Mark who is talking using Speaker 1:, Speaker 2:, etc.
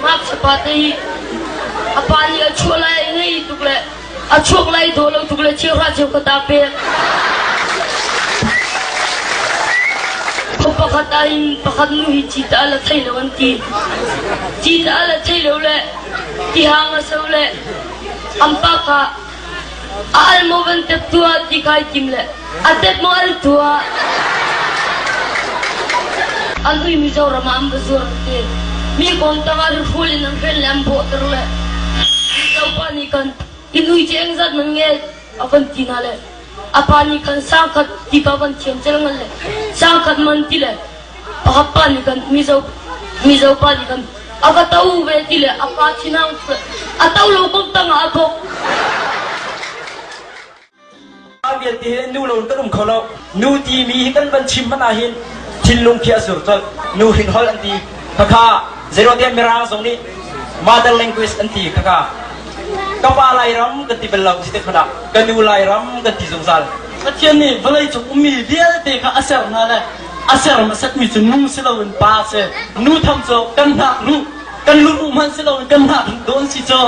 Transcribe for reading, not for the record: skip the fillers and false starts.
Speaker 1: Ngakchia pa te hi a pa nih a chuah lai a ngei tuk le a chuak lai daw lo tuk le cheuhra cheukhat aa pek. Khua pakhat ah hin pakhat nu hi cita a la thei lo an ti. Cita a la thei lo le tihang a so le an pa kha A al maw van tep tuah ti kai tim le a tep maw al tuah. An ui Mizoram ah an va zuar te. Mi kawn tang ah rihrual in an hren le an bawhter le Mizo pa nih khan in ui cu engzat man nge a van ti hna le a pa nih khan sangkhat ti ka van thiam cel ngal le sangkhat man ti le Pakhat pa nih kan Mizo Mizo pa nih kan a va to ve ti le a pa thinhang a to lo kong tang ah a bawk.
Speaker 2: vialte hi nu lo in kan um kho lo. Nu timi hi kan van chim hmanh ah hin thinlung khi a sur colh. Nu hrin holh an ti. Khakha zeiruang Mirang zong nih mother language an ti khakha. Ka pa Lairam kan ti bal lo si te khona. Ka nu Lairam kan ti zungzal.
Speaker 3: Pathian nih vawleicung ummi vialte kha a ser hna le a ser hmasatmi cu nu si loin pa a si. Nu tham cu kan hnak ruh, kan luruh hmanh si loin kan hnak ruh dawn si cu.